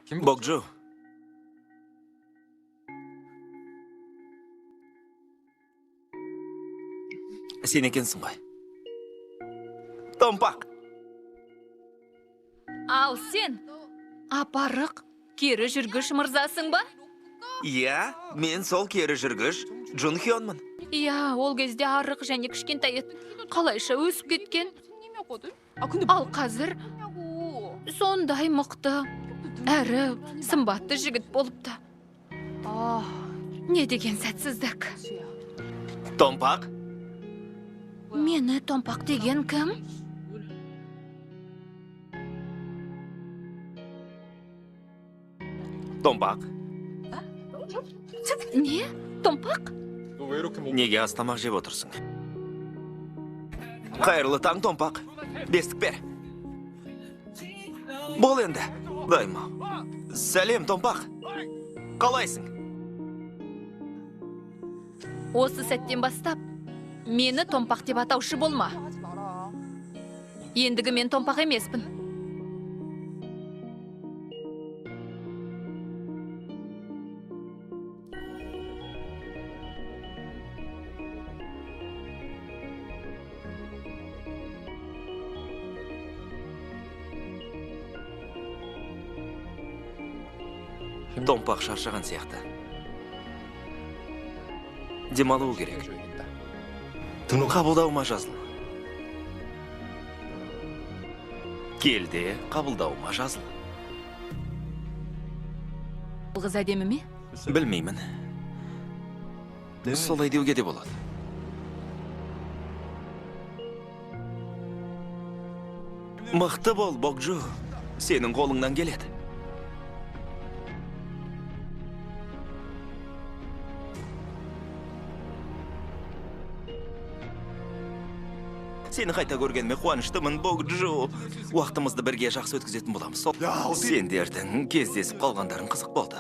Бокджу. Сен екенсің ғой. Томпақ. Ал сен апарық кері жүргіш мырзасың ба? Иә, мен сол кері жүргіш Джун Хёнмын. Иә, ол кезде арық және кішкентай еді. Қалайша өсіп кеткен? Ал қазір сондай мықты, әрі сымбатты жігіт болыпты. Не деген сәтсіздік. Томпақ? Мені томпақ деген кім? Томпақ. Не? Томпақ? Неге аз тамақ жеп отырсың? Қайырлы таң, томпақ. Бестік бер. Бол енді. Дайым-ау. Сәлем, томпақ. Қалайсың? Осы сәттен бастап мені томпақ деп атаушы болма. Ендігі мен томпақ емеспін. Томпақ шаршаған сияқты. Демалуы керек. Қабылдауыма жазыл. Кел де қабылдауыма жазыл. Бұл қыз әдемі ме? Білмеймін. Солай деуге де болады. Мықты бол, Бокджу. Сенің қолыңнан келеді. Сені қайта көргеніме қуаныштымын, Бокджу. Уақытымызды бірге жақсы өткізетін боламыз. Сендердің кездесіп қалғандарың қызық болды.